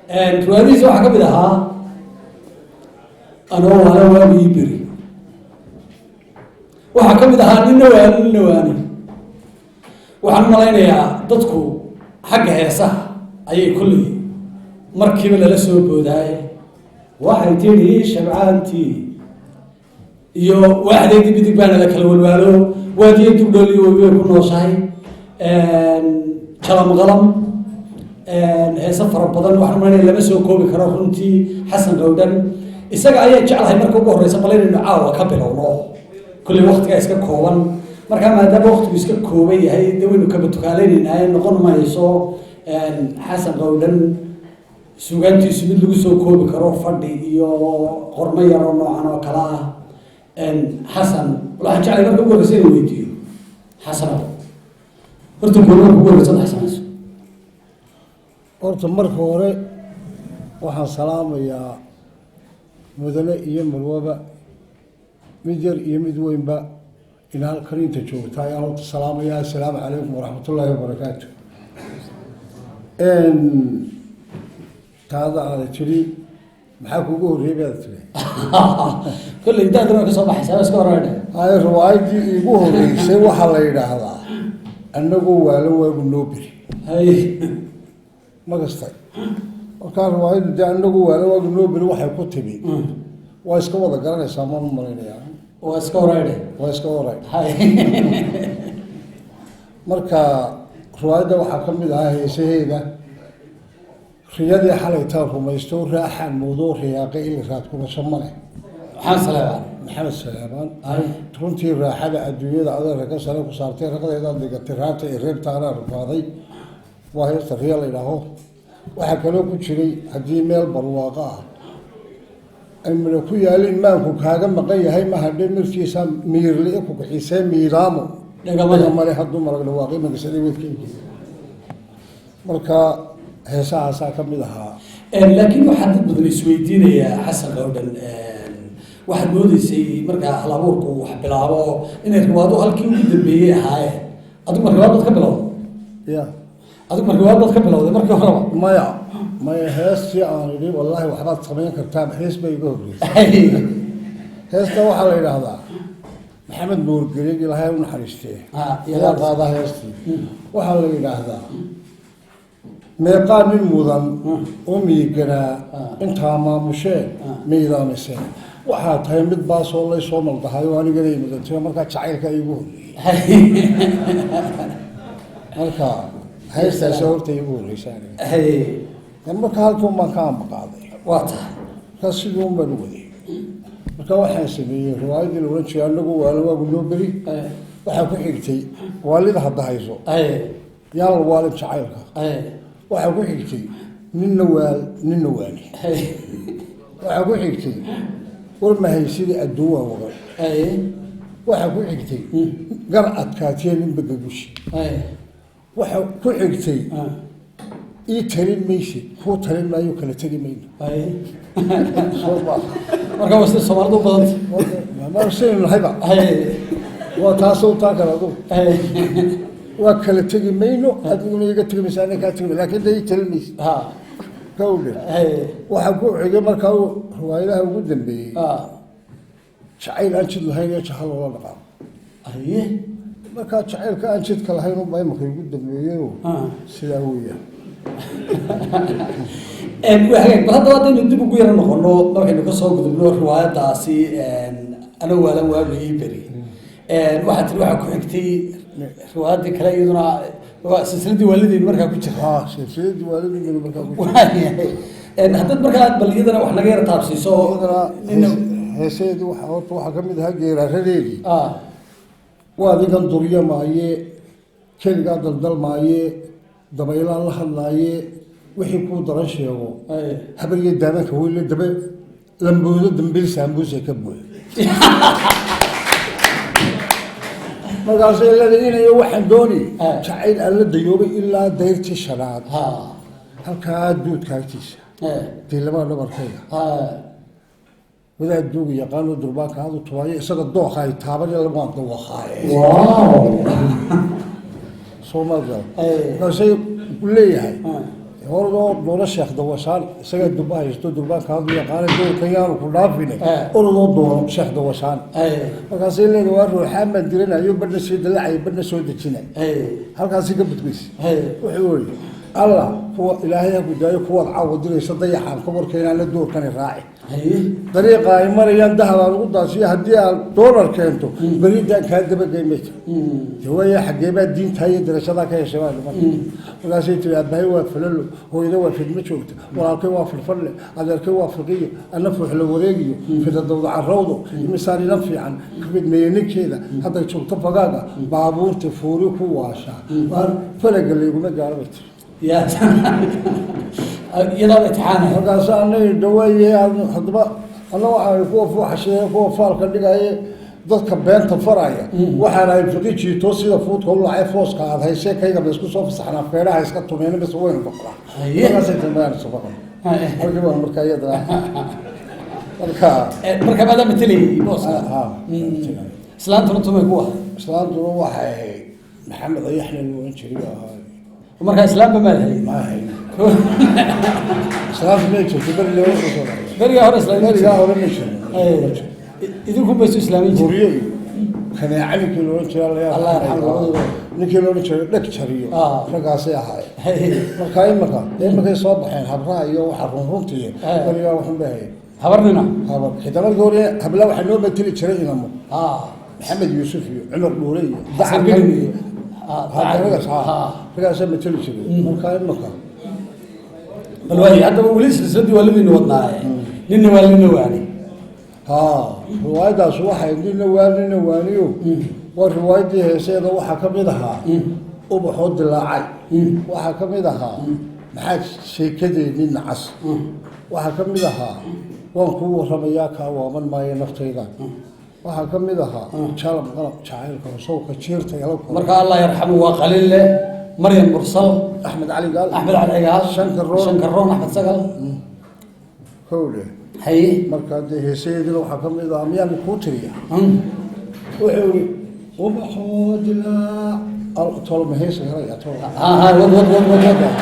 Riwaayadihiisa waxaa ka mid ahaa Anoo Waala Waagu Ii Beri, waxaa ka mid ahaa Nina Waani Nina Waani. Waxaan u malaynayaa dadku xagga heesaha ayay kulley markiiba lala soo boodaaye. Waxay tidhi shabcaantii iyo waaxdeydii midig baana la kala walwaalo, waadiyo dugdhooliyo webibay ku nooshahay, Jalam Qalam, heese fara badan waxaan umalanaya lama soo koobi karo runtii. Xasan Qawdhan isaga ayaan jeclahay marka ugu horeysa bal inaynu caawa ka bilowno. Kulley waktigaa iska kooban, markaa maadaama waktigu iska kooban yahay, de waynu kaba tukaaleynaynaa, noqon mayso Xasan Qawdhan sugaantiisu mid lagu soo koobi karo fadhi iyo qormo yaroo noocan oo kale ah. Xasan, waxaan jeclay marka ugu horeysa inuu weydiiyo: Xasano, horta goorma ugu horeysa dhex samayso? Horta marka hore waxaan salaamayaa mudane iyo marwaba, mid yar iyo mid weynba, in halkan inta joogta ayaan horta salaamayaa. Assalaamu calaykum waraxmatullaahi wabarakaatu. Taada aada tidhi, maxaa kugu horreeyay baad tidhi? Kolley daadana way ka soo baxaysaa, waa iska horeedhe. Haye, riwaayaddii iigu horreysay waxaa la yidhaahdaa Annagoo Waalo Waagu Noo Beri. Ma kastay? Markaa riwaayaddu dee Annagu Waalo Waagu Noo Beri waxay ku timi waa iska wada garanaysaa, maan u malaynayaa. Waa iska horeedhe. Waa iska waray. Marka riwaayadda waxaa ka mid ahaa heesaheeda Riyadii Xalaytaan Rumaysto, Raaxaan Moodo, Riyaaqe ili raad kubasho ma leh. Maxamed Saleebaan. Maxamed Saleebaan. Runtii raaxada adduunyada adeerka ka sare ku saartay, raqdeedaad dhigatay, raanta ee reebta anaa rafaaday, waa heesta Riya la idhaaho. Waxaa kaloo ku jiray Haddii Meel Barwaaqo Ah Ay Midho Ku Yaalin, Maanku Kaaga Maqan Yahay, mahadhe mirtiisa miirli ku kaxiisee miidaamo. Dhagamale. Dhagamale hadduu malag dhawaaqay magasaday weedkeygi. Marka heesahaasaa ka mid ahaa. Laakiin waxaa dad badan isweydiinayaa, Xasan Qawdhan, waxaad moodeysay markaa hal abuurku wax bilaabo inay riwaado halkii ugu dambeeyey ahaayeen. Adigu ma riwaad baad ka bilowday? Ya? Adigu ma riwaad baad ka bilowday markii horeba? Maya, maya, heestii aan idhi wallaahi waxbaad samayn kartaa, hees baa iga horreysay. Heesta waxaa la yidhaahdaa Maxamed Moorgelin, Ilaahay u naxariistee, ayaa qaadaa heestii. Waxaa la yidhaahdaa Meeqaa Nin Mudan Oo Miiganaa Intaa Maamusheen Miidaamiseen, waxaa tahay mid baasoo lay soo maldahay oo anigana mudantay. Markaa jacaylka iigu horreeyey, marka heestaasi horta iigu horreysa aniga. Marka halkan baan ka ambaqaaday. Waa tahay. Markaa sidii un baan u waday. Marka waxaan sameeyey riwaayaddii la odhan jiray Anagu Waalo Waagu Noo Beri. Waxaa ku xigtay Waalida Hadda Hayso, Yaan La Waalin Jacaylka. Waxaa ku xigtay Ninna Waal Ninna Waani. Waxaa ku xigtay War Mahaysidii Adduun Waa Wagan. Waxaa ku xigtay Gar Adkaatiye Nin Bagagushi. Waxaa ku xigtay Ii Talin Maysid, Kuu Talin Maayo, Kala Tegi Mayno. Soo maaha? Marka waa sida Soomaalidu u badanta. Ma saynu nahayba. Waa taasoo taa kale adu waa kala tegi mayno, adiguna iga tegi maysa, aniga kaa tegi mayno, laakiin de ii talin maysid. Ka udhe. Waxaa ku xigay markaa riwaayadaha ugu dambeeyey Jacayl Aan Jid Lahayn ee Jaha Loola Dhaqaaqo. Markaa jacaylka aan jidka lahayn unbaa imika igu dambeeyeyo. Sidaa weeyaan. Waa hagaag. Bal haddaba haddaynu dib ugu yaro noqono, markaynu kasoo gudubno riwaayadaasi Anoo Waalan Waagu Ii Beri, waxaa tiri waxaa ku xigtay riwaayadii kale, iyaduna waa silsiladii waalidaynu markaa ku jira. Ha, silsiladii waalidaynu markaa ku jira. Waayahay. Haddaad markaa bal iyadana wax naga yara taabsiiso. Iyadana nina heeseedii waxaa horta waxaa ka mid ahaa geeraaradeedii Waa adigan duryamaaye, keligaa daldalmaaye, dabaylaan la hadlaaye, wixii kuu daran sheego. Habariyo daamanka weyle dabe lamboodo, dambiil saambuusa ka buuxo. Markaasay leedahay waxaan dooni jacayl aan la dayoobay ilaa dayrtii shanaad, halkaa duudka agtiisa. Diilamaa dhabarkayga wadaad duuga yaqaano durbaanka hadu tubaayo, isaga dooqa ay taaban waan dawaqaaye. Soomaalida markaasay ku leeyahay horadoo doono Sheekh Dawashaan, isagaa durba haysto, durbaanka hadu yaqaano, doorka yaanu ku dhaafine, orodoo doono Sheekh Dawashaan. Markaasay leedahay, waa ruuxaan baan diranayo, badhna soo dalacaya, badhna soo dejinay, halkaasi ka budmaysa. Wuxuu yidhi, Allah kuwa Ilaahay ha gudaayo kuwaad caawa diraysa, dayaxaan ka warkeenaan la doorkani raaci, dariiqa ay marayaan dahabaan ugu daasiyo, haddii aad doolar keento beridaan kaa dabagey mayta. De waaya, xageebaa diintaa iyo darashadaa ka heshay baa dhiman? Markaasay tiri, aabbahay waa falalo, hooyada waa fidmo joogta, walaalkay waa firfadle, adeerkay waa fiqiyo, anna fuuxla wareegiyo fidadowda carrawdo, imisaan inan fiican kamidmeeye ninkeeda hadday joogto fagaaga baabuurta fuuri ku waashaa, waan falaga layguma gaaro, bay tiri. Ya, iyadoo imtixaana. Markaas anay dhaweeye haddaba anna waxaan kuwa fuuxasheeye, kuwa faalka dhigaye, dadka beenta faraya, waxaan ahay fiqi jiito sida fuudka u lacay, fooska aad haysee kayga ba isku soo fasaxnaa, feedhaha iska tumeen mise waynu baqnaa. Markaasay tilmayaan isu baqna halkii baan markaa iyadana marka. Marka maadaa matelayay booska? Ha. Islaantuna tumay ku ahay? Islaantuna waxay ahayd Maxamed Ayaxna la ohan jiray ahaa. Markaa islaamba maad hayay? Ma ahayn, islaanta ma jirto beri loo soo dhacay. Berigaa hore islaam? Berigaa hore ma jirin. Idinku baysu islaamin jiray? Guryo iyo kaneeca ninkii la ohan jiray. Allah yarxam labadooda. Ninkii la ohan jiray dheg jariyo. Raggaasay ahaayeen. Marka imika iminkay soo baxeen habraha iyo waxa runruntiiyo. Berigaa waxun bay hayeen. Habarnina. Habar xitaa markii hore habla waxaa noo mateli jiray inamo, Maxamed Yuusuf iyo Cumar Dhuure iyo Xasan Dacar Gidin iyo ragaas ragaasaa mateli jiray. Marka imika Bal waayi, haddaba weli silsiladii waalidaynu wadnaaye, nina waa nina waani. Ha, riwaayaddaas waxay nina waa nina waaniyo, waa riwaayaddii heeseeda. Waxaa ka mid ahaa ubaxoo dilaacay, waxaa ka mid ahaa maxaa sheekadeedii nacas, waxaa ka mid ahaa waan kuu warramayaa kaa waaban maayo naftayda, waxaa ka mid ahaa jalab qalab jacaylka sawka jiirta ila koro. Marka Allah yarxamu waa Qalin leh, Maryam Mursal, Axmed Cali Gaal, Axmed Cali Cigaal, Shankaroon. Shankaroon, Axmed Sagal. Kowdhe. Marka dee heesaheedina waxaa ka mid ahaa, miyaan kuu tiriya? Wuxuu yidhi, ubaxoo dilaac tolma heesa helaya tol. Ha ha, wad wad wad wad wad.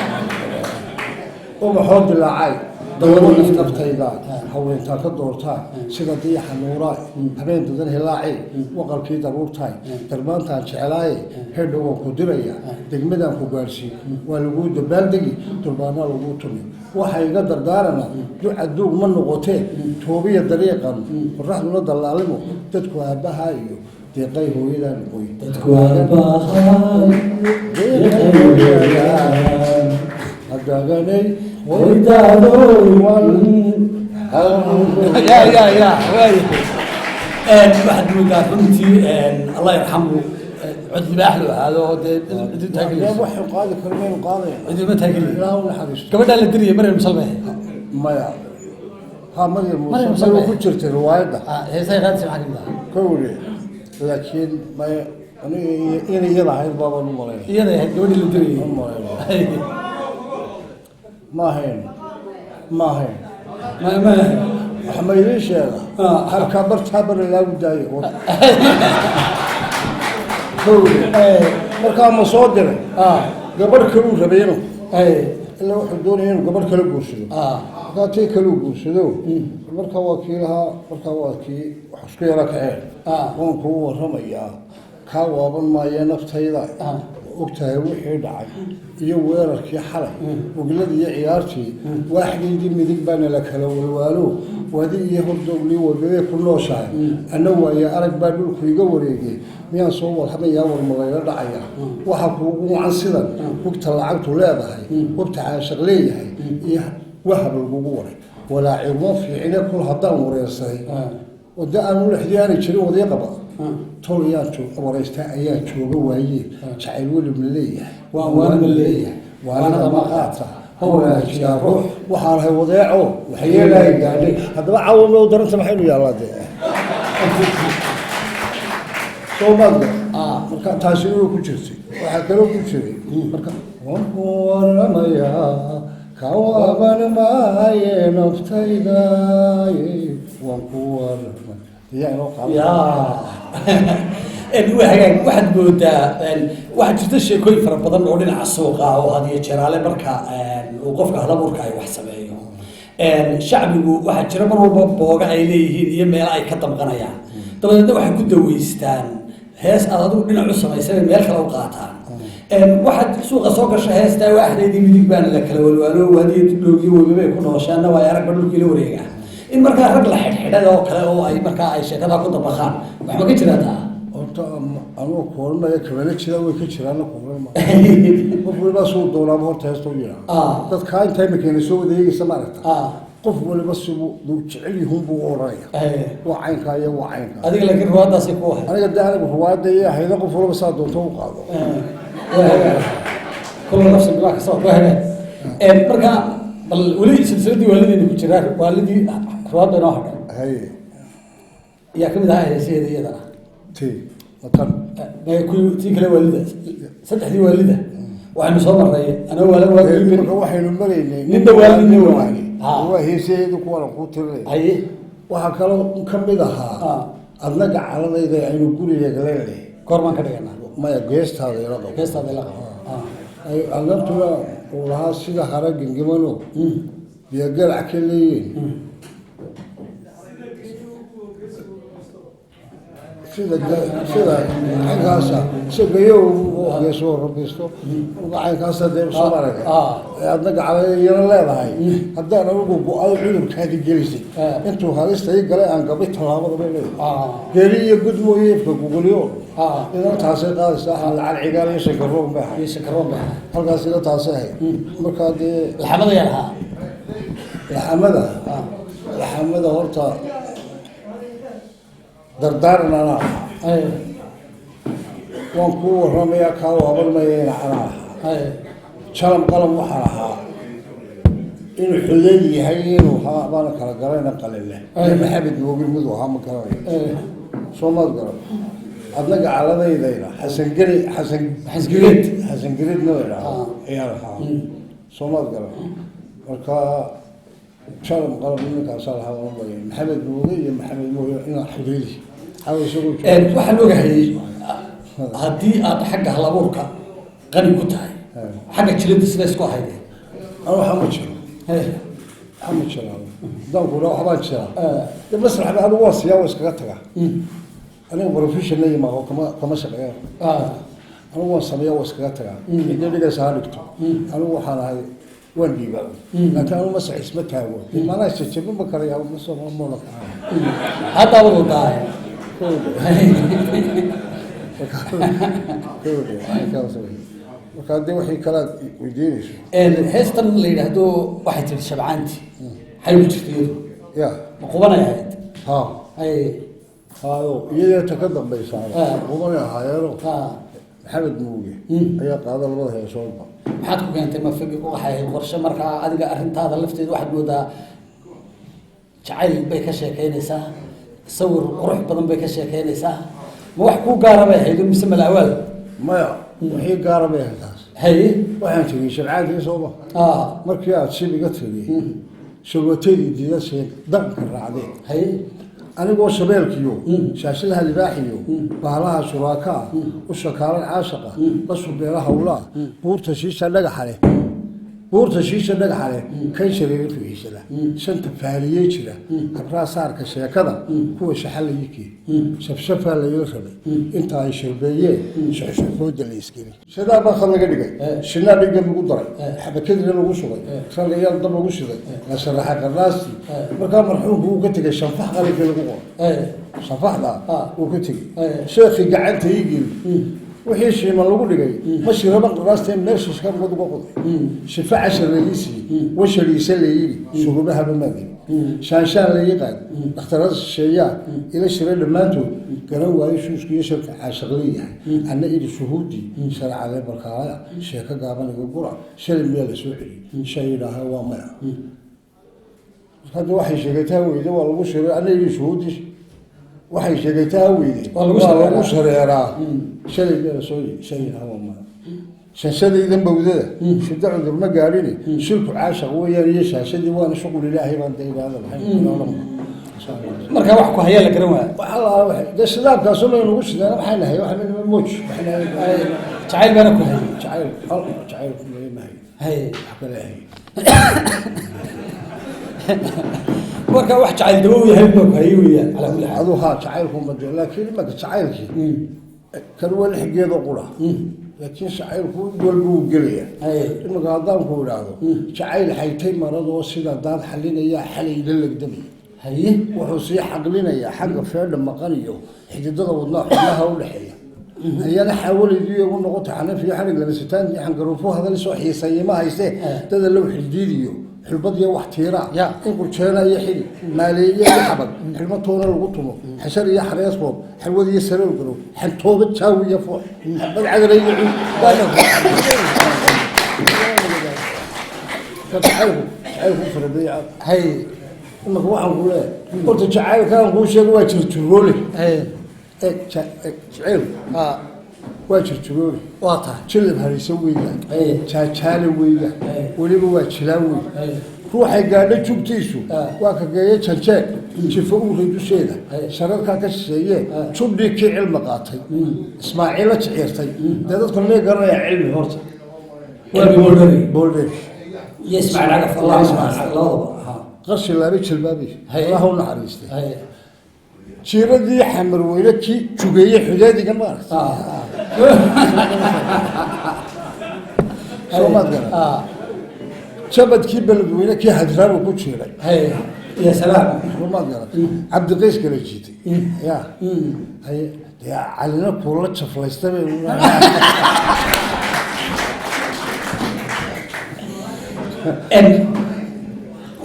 Ubaxoo dilaacay Dawada dawadii naftayda. Naftayda haweentaa ka doortaa sida diyaxa nuuraay, habeen dadan hilaaci, waqalkii daruurtaay, darmaantaan jeclaaye, hedhow waan ku diraya, degmadaan ku gaadhsiin, waa laguu dabaaldegi, durbaanaa laguu tumi. Waxa iga dardaarana duca duug ma noqotee, toobiya dariiqan qoraxduna dallaalimo, dadku aabbahaa iyo deeqay hooyadaa noqoy. Dadku aabbahay deeqay hooyadaa hadaganay. Hoydaadoy. Ya ya ya, waayahay. Waxaad moodaa runtii, Allah yarxamu, cod libaax loo ahaado oo dee cidu taagelayso. Waxay qaadi karo maynu qaadayna. Ciduma taagelayso. Ilaah u naxariisto. Gabadhaa la diriyay Maryam Mursal bay ahayd. Maya, ha, Maryam. Maryam Muuse Muuse. Way ku jirtay riwaayadda. Heesay qaadisay maxaa kamid ahaa? Kowle, laakiin maya, aniga inay iyada ahayd baabaan u malaynaya. Iyaday ahayd gabadhii la diriyay. U malaynaya. Ma ahayn, ma ahayn. Ma Wax ma idiin sheega? Halkaa bartaa bar ilaagu daayo. Kowle, markaa ma soo diray gabadh kaluu rabay inuu ilaa wuxuu doonaya inuu gabadh kala guursado. Markaa tii kaluu guursado, markaa waa kii lahaa, markaa waa kii wax isku yaro kaceen. Waan kuu warramayaa kaa waaban maaye naftayda, ogtahay wixii dhacay iyo weerarkii xalay, wegladii iyo ciyaartii, waaxdaydii midig baana la kala walwaalo, wadi iyo hordooglii wagabee ku nooshahay, anna waaye arag baa dhulku iga wareegay, miyaan soo warramayaa, warmalayla dhacaya, waxa kuugu wacan sidan hugta lacagtu leedahay, hubta caashaq leeyahay iyo wahab lagugu waray, walaacimo fiicine kul haddaan wareersaday wada aan u dhexdii aanay jirin wadiiqaba tol yaan wareystaa ayaa jooga waaye, jacayl weli ma leeyahay? Waan waan ma leeyahay? Waanada ma qaata, ha wanaajiyaa ruux, waxaan ahay wadeeco waxyeelaahay gaadhay. Haddaba caawa ma u daranta, maxaynu yaallaa dee soo maadga. Marka taasi way ku jirtay. Waxaa kaloo ku jiray marka waan ku waramayaa Kawaaban maaye naftaydaye, waan ku warramay. Yaa inoo qaada. Ya, waa hagaag. Waxaad moodaa waxaa jirta sheekooyin fara badan oo dhinaca suuqa ah oo had iyo jeeraale marka uu qofka halabuurka ay wax sameeyo, shacbigu waxaa jira mar walba booga ay leeyihiin iyo meelo ay ka damqanayaan, dabadeedna waxay ku daweystaan hees aad adigu dhinac u samaysay bay meel kale u qaataan. Waxaad suuqa soo gasho heestaa waaxdeydii midig baana la kala walwaalo, waadiyo dudhoogiyo webibay ku nooshaana, waa aragba dhulkii la wareega, in markaa rag la xidhxidhay oo kale oo ay markaa ay sheekadaa ku dabaqaan, wax ma ka jiraa taa? Horta anugu kuoranaya kabala jiraan, way ka jiraanna kuoran ma. Qof waliba suu doonaaba horta heesta u yidhaha. Dadkaa intaa iminkeena soo wada eegaysa, ma aragta? Qof waliba sibuu duu jecel yihuun buu u odhanaya. Waa caynkaa iyo waa caynkaa. Adiga laakiin ruwaadaasay ku ahay. Aniga de anigu ruwaayadda iyo ahayda, qof waliba saa doonto u qaado. Kullu nafsin bimaa kasabat. Waa hagaag. Marka bal weli silsiladii waalideena ku jiraa, waalidii ruwaad bay noo hadhay. Haye. Yaa kamid ahaa heesaheeda iyadana? Ti matan? Kuwii tii kale waalida, saddexdii waalida waxaynu soo marray anoo waalan waagii. Marka waxaynu maraynay Nin dhawaan, nin dhawaan. Waa heesaheedu kuwana kuu tirinay. Haye. Waxaa kaloo ka mid ahaa adna gacaladayda aynu guriga leenahay. Goor baan ka dhiganaa? Maya, geestaada ila qabo. Geestaada ila qabo. Adnabtuna uu lahaa sida hara gengimano biyogalac ka leeyihin, sida caynkaasa sigayo geesoo rabisto caynkaasa dee soo maraya. Adna gacalada iyana leedahay haddaan anigu go-ayo cudurkaadi gelisay intuu halista ii galay aan gabay tallaabada bay leedahay geeri iyo gud mooye ifka gugulyo. Idan taasay qaadaysaa axmed lacag cigaal iyo shakaroon bay ahay. Iyo shakaroon bay ahay. Halkaas ila taasay ahayd markaa dee. Laxamada yaa lahaa? Laxamada, laxamada horta dardaaran anaa ahaa. Waan kuu warramayaa, kaa waaban mayayna anaa ahaa. Jalam qalam waxaan ahaa inuu xudan yahay, inuu haa baana kala garayna qalile iyo Maxamed Moogin miduu ahaa ma garanayo. Soo maad garan adna gacaladaydayna Xasan Geri, Xasan Xasan Gireed. Xasan Gereedna la idhaahdo ayaa lahaa. Soo maad garan marka jalam qalam nimankaasaa lahaa waan maya Maxamed Mooge iyo Maxamed Mooge inaa xudaydi xawa isagoo joogo. Waxaan ogahay haddii aad xagga halabuurka qani ku tahay, xagga jilada sida isku ahayd? Anu waxaa ma jiro, waxaa ma jiraan. Haddaan ku idhaha waxbaan jiraa de masrax ba anigu waa siyaa, waa iskaga tagaa. Aniga professional ma kama shaqeeya. Anigu waan sameeya, waa iskaga tagaa. Cidda dhigaysa ha dhigto. Anigu waxaan ahay waan dhiibaa, laakiin anigu masrax isma taago, maanaa isjajabin ma karaya, ma soo ma karaa. Hadda wadu daay. Marka haddii wixii kalaad weydiinayso. Heestan la yidhaahdo waxay tiri shabcaanti xay ku jirta iyadu? Ya. Ma qubanay ahayd? Ha. Hay. Hayo, iyadoo ta ka dambaysaa qubanay ahaayeeno. Maxamed Muuge ayaa qaada labada heesoodba. Maxaad ku keentay? Ma figi waxay ahayd qorshe markaa adiga arrintaada lafteeda? Waxaad moodaa jacayl bay ka sheekeynaysaa, sawir qurux badan bay ka sheekeynaysaa. Ma wax kuu gaara bay ahayd mise malaawaal? Maya, wixii gaara bay ahayd taas. Haye. Waxaan tegey shabcaankii sooma. Markii aad shib iga tegey shalwateedii diidashay danka raacdeen. Haye. Anigoo shabeelkiyo shaashilaha libaaxiyo bahalaha shuraakaa u shakaalan caashaqa la subeela hawlaa, buurta shiisha dhagaxa leh, buurta shiisha dhagaxa leh, kan shareera figiisada shanta faaliyey jira, habraa saarka sheekada kuwa shaxa la yikii shafshafaa layla rabay inta ay sharbeeyeen shuxshuxooda la iskeli shadaa baa khad laga dhigay, shinaa dhigga lagu daray, xabakadina lagu shubay, ragayaal dab lagu shiday, la sharaxay qarnaastii. Markaa marxuumku uu ka tegay shanfax qalinkii lagu qoray shanfaxda uu ka tegey sheekhii gacanta ii geli wixii shiima lagu dhigay ma shiraba qaraastee meel shishka mad uga qoday shifa cashar laii siiyey washariisa layidhi shuruubahaba maadin shaanshaan laii qaad dhakhtarada shisheeyaa ila shira dhammaantood garan waayo shuushka iyo sharka caashiq leeyahay anna idhi shuhuudii sharcale barkaalaya sheeko gaaban iga gura shalay miyaa la soo celiyey shay yidhaaha waa maya. Hadda waxay sheegataa weyde waa lagu shiray anna idhi shuhuudii waxay sheegataa weyde Waa lagu waa lagu shareeraa. Shareeraa shalay miyaa la soo shay yidhaaha waa maya. Shanshadaydan bawdada shida cudur ma gaadhine, shilku caashaq weeyaan iyo shaashadii, waana shuqul Ilaahay baan daynaada lahayn. Marka wax ku hayaa la garan waaya. Dee shidaabkaasu laynagu shidaan, waxay nahay wax moj. Jacayl baana ku hayay. Jacayl, jacaylku mahay. Wax kale hay. Marka wax jacayl dawo yahay baa ku hayay weeyaan, calaa kulli xaal. Aduu haa, jacaylku ma dee, laakiin imaka jacaylkii kan waa lix geedoo qura, laakiin jacaylku walba wuu gelaya. Imaka haddaan ku idhaahdo jacayl xaytay maradoo sida daad xalinaya xalay la legdamay, wuxuu sii xaqlinayaa xagga feedha maqan iyo xididada wadnaha, xubnaha u dhexeeya, ayana xaawalaydu ugu noqota xanaf iyo xarig labasitaanki xangaruufo hadal soo xiiseeye ma haystee, dada low xildiid iyo xulbad iyo wax tiira, in qurjeena iyo xili maaleeye iyo xabag xilmo toona lagu tumo, xashar iyo xareesroob, xalwad iyo sarool garow, xantooba jaawi iyo foox, xabad cadala iyo cuud. Jacaylku, jacaylku farabaya. Imaka waxaan ku leeyahay horta jacaylkaan kuu sheega waa jirjiroole. Jacaylku waa jirjiroole. Waa tahay. Jilib harisa weeyaan, jaajaale weeyaan, weliba waa jilaan wey. Ruuxay gaadho jugtiisu waa ka geeye janjeer jifo uuray dusheeda, shararkaa ka shisheeye, jubdhii kii cilmi qaatay Ismaaciilla jiciirtay. Dee dadku may garanayaa cilmi horta? Cilmi Boldheri. Boldheri. Iyo Ismaaciil Cagaf, Allah labadaba. Qarshi laaba jilbaabi, Allah u naxariistay. Jiiradii Xamarweyne kii jugeeye xudeediga, maaragtay, soo maad garan? Jabadkii Beledweyne kii hadraabu ku jiiray. Ya salaam. Soo maad garan? Cabdiqays kala jiitay ya haye, dee Calina kuula jaflaystay.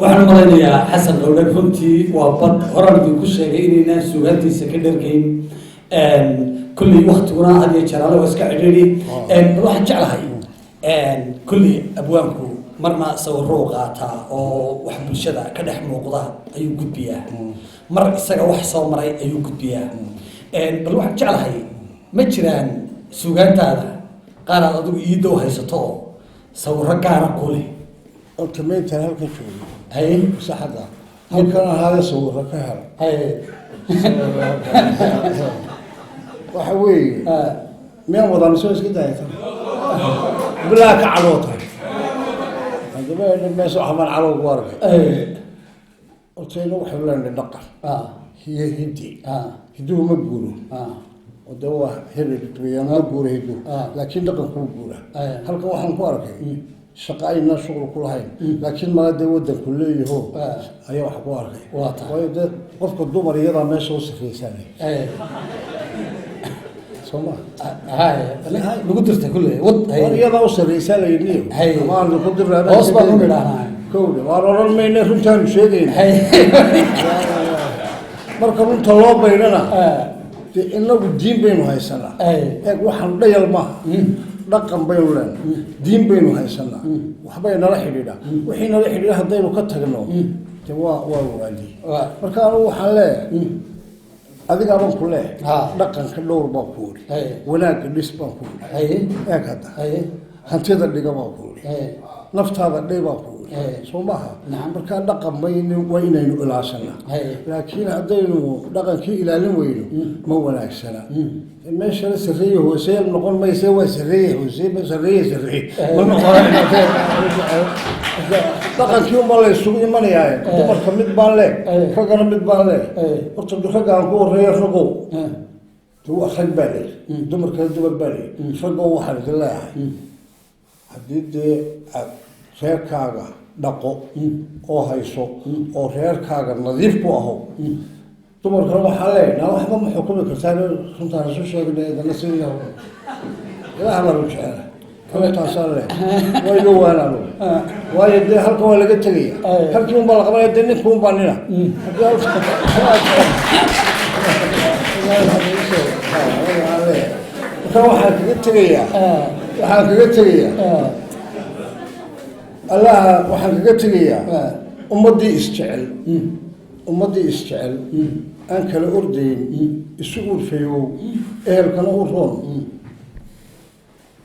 Waxaan u malaynayaa Xasan Qawdhan runtii waa bad horaan idinku sheegay inaynaan suugaantiisa ka dhergayn. Kulley waktiguna had iyo jeer ale waa iska cidhiidhi. Bal waxaan jeclahay, kulley abwaanku marna sawiruu qaataa oo wax bulshada ka dhex muuqda ayuu gudbiyaa, mar isaga wax soo maray ayuu gudbiyaa. Bal waxaan jeclahay, ma jiraan suugaantaada qaar aad adigu iidow haysato oo sawiro gaara ku leh? Horta mayntaan halkan joogo mise xagga halkan ahaade sawiro ka helo? Waxa weeye, miyaan wadaa mise waa iska daayatan bilaa ka cadhootay? Haddaba meesha waxbaan calow ku arkay. Horta inagu waxaynu leenahay dhaqan iyo hiddi. Hidduhu ma guuro, oo dee waa hebel weeyaan, ma guuro hidduhu, laakiin dhaqanku wuu guuraa. Halkan waxaan ku arkay shaqo aynaan shuqul ku lahayn, laakiin mala dee wadanku leeyaho ayaa wax ku arkay. Waayo dee qofka dumar iyadaa meesha u sifaysanay, soo ma? Lagu dirtay kulle wad. War iyadaa u sarreysaa la yidhi. Amaan ku diraa. Hoos baan u nidhahnaa. Kowdha waan odhan mayne, runtaanu sheegayna. Marka runta loo baydhana, dee inagu diin baynu haysanaa. Eeg, waxaan dhayal maaha, dhaqan baynu leenahay, diin baynu haysanaa, waxbay nala xidhiidhaa. Wixii nala xidhiidha haddaynu ka tagno, de waa waali. Marka anugu waxaan leeyahay, adigaaban ku leeyahay, dhaqanka dhowr baan ku uri, wanaagga dhis baan ku uri. Eeg hadda, hantida dhiga baan ku uri, naftaada dhay baan ku uri, soo maaha? Markaa dhaqan baynu waa inaynu ilaashanaa, laakiin haddaynu dhaqankii ilaalin weyno ma wanaagsana. Meeshana sarreeye hoose noqon mayse, waa sarreeye hoose, ma sarreeye sarreeye ma noqon. Dhaqankii unbaa la isugu imanayaa. Dumarka mid baan leeg, raggana mid baan leeg. Horta ragga aan ku horeeya, ragow, de waa rag baa leey, dumarkana dumar baa leey. Raggow, waxaan idin leeyahay, haddii dee aad reerkaaga dhaqo oo hayso oo reerkaaga nadiif ku aho. Dumarkana waxaa leeyahay, naa waxba ma xukumi kartaan, runtaan isu sheegnay idana sida Ilaah baan u jecela, runtaasaan leeyahay, waa iga waanaan. Waayo dee halkan waa laga tegaya, halkii un baa la qabanaya, dee ninka un baa nina. Haddii marka waxaan kaga tegayaa, waxaan kaga tegayaa Allaha, waxaan kaga tegayaa ummaddii isjecel, ummaddii isjecel, aan kala ordayn, isu urfayow, ehelkana u roon.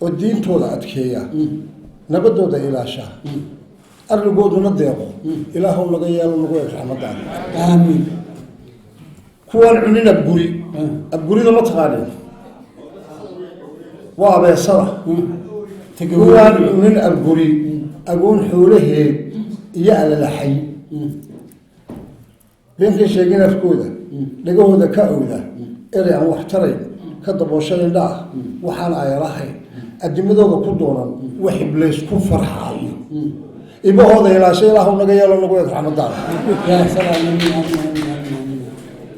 Oo diintooda adkeeya, nabadooda ilaasha, arrigooduna deeqo, Ilaahow naga yeelo, nagu eg raxmadaada. Aamiin. Kuwaan cunin abguri. Abgurida ma taqaanin? Waa abeesada. Kuwaan cunin abguri, agoon xoolaheed iyo alalaxay, beenkay sheegin afkooda, dhagahooda ka owda, erey aan wax tarayn ka daboosha indha ah, waxaan ayalahayn adimadooda ku doonan, wax Iblays ku farxaayo, ibahooda ilaasha, Ilaahu naga yeelo, nagu eg raxmadaada. Yaa salaam! Amiin, amiin, amiin,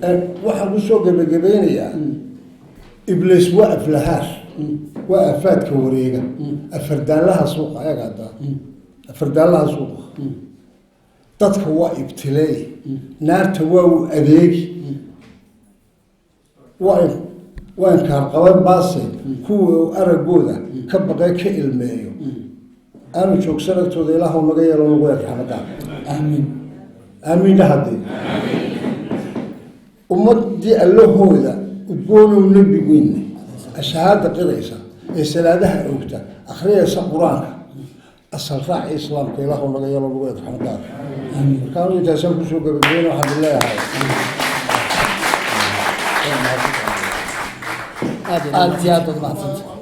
amiin. Waxaan kusoo gebagabeynayaa, Iblis waa aflahaar, waa afaadka wareega, afardaalaha suuqa eeg hadda, afardaalaha suuqa dadka waa ibtileey, naarta waa u adeegi, waa inkaar qaban baase kuwa uu aragooda ka baqee ka ilmeeyo, aanu joogsan agtooda, Ilaahu naga yeelo, nagu eg raxmadaada. Aamiin. Aamiin. Haddee ummadii Allahooda udgoonow nebigeena ashahaada qiraysa ee salaadaha oogta, akhriyaysa Qur-aanka, asal raaci Islaamka, Ilaahu naga yeelo, nagu eg raxmadaada. Marka anigu intaasaan kusoo gabagabeyna, waxaan leeyahay Aad iyo aad baad umahadsanta.